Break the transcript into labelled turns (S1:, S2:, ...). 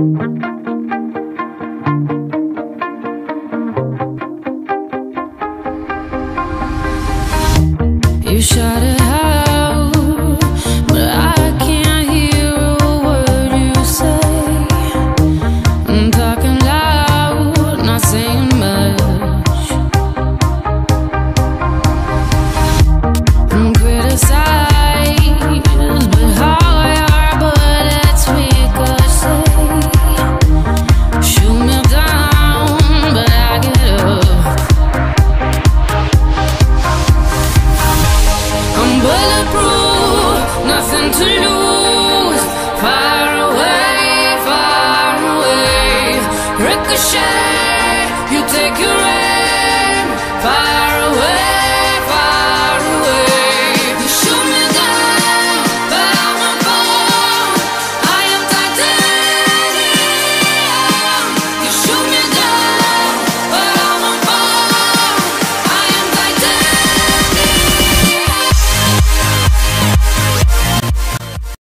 S1: You shout it out, but I can't hear a word you say. I'm talking loud, not saying much. I'm criticized, but how are bullets ricochet? Shoot me down, but I get up. I'm bulletproof, nothing to lose. Far away, far away. Ricochet.